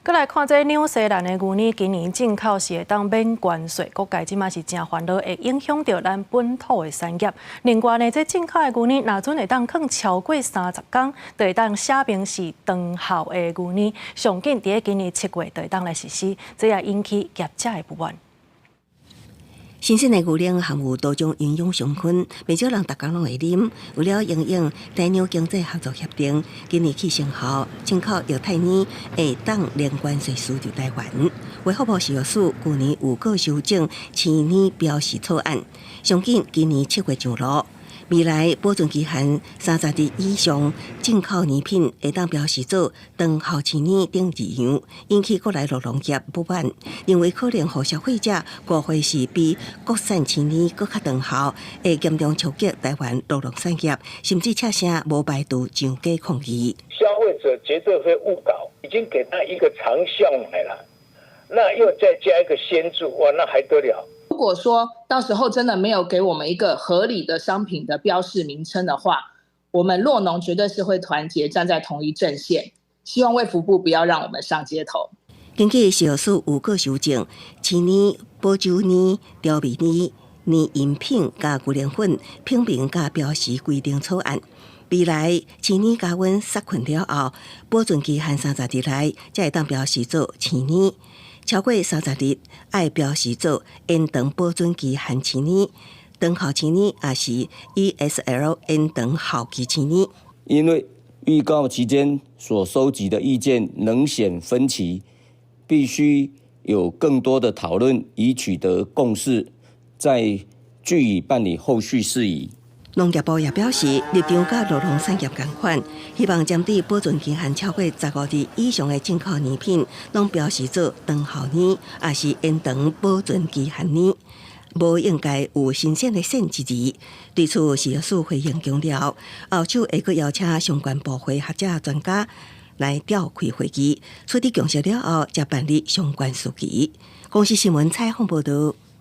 閣來看這紐西蘭的牛奶，今年進口是會當免關稅，各界這馬是誠煩惱，會影響著咱本土的產業。另外呢，這進口的牛奶，若準會當囥超過30工，就會當寫明是長效的牛奶。上緊佇今年7月就會當來實施，這也引起業者的不滿。新鮮的牛奶含有多種營養成分，袂少人逐工攏會啉。為了因應台紐經濟合作協定，今年起生效，進口液態奶會當零關稅輸入台灣。衛福部食藥署舊年有閣修正鮮奶標示草案，上緊今年7月上路。未來保存期限30日以上進口奶品會當標示做長效鮮奶等字樣，引起國內酪農業不滿，認為可能予消費者誤會是比國產鮮奶閣較長效，會嚴重衝擊台灣酪農產業，甚至赤聲無排除上街抗議。消費者絕對會誤搞，已經給他一個長效奶了，那又再加一個鮮字，哇，那還得了？如果說到時候真的沒有給我們一個合理的商品的標示名稱的話，我們酪農絕對是會團結站在同一陣線，希望衛福部不要讓我們上街頭。根據食藥署有閣修正，鮮奶、保酒奶、調味奶、奶飲品佮牛奶粉品名佮標示規定草案。未來鮮奶加溫殺菌了後，保存期限三十日內，才會當標示做鮮奶。超過三十日，愛標示做延長保存期限鮮奶、長效鮮奶，抑是 ESL 延長效期鮮奶。因為預告期間所收集的意見仍顯分歧，必須有更多的討論以取得共識，再據以辦理後續事宜。農業部也表示，立場佮酪農產業仝款，希望針對保存期限超過15日以上的進口奶品，攏標示做長效奶，抑是延長保存期限奶，無應該有新鮮的鮮一字。對此，食藥署回應強調，後續會閣邀請相關部會學者專家來召開會議，取得共識了後，才辦理相關事宜。公視新聞採訪報導。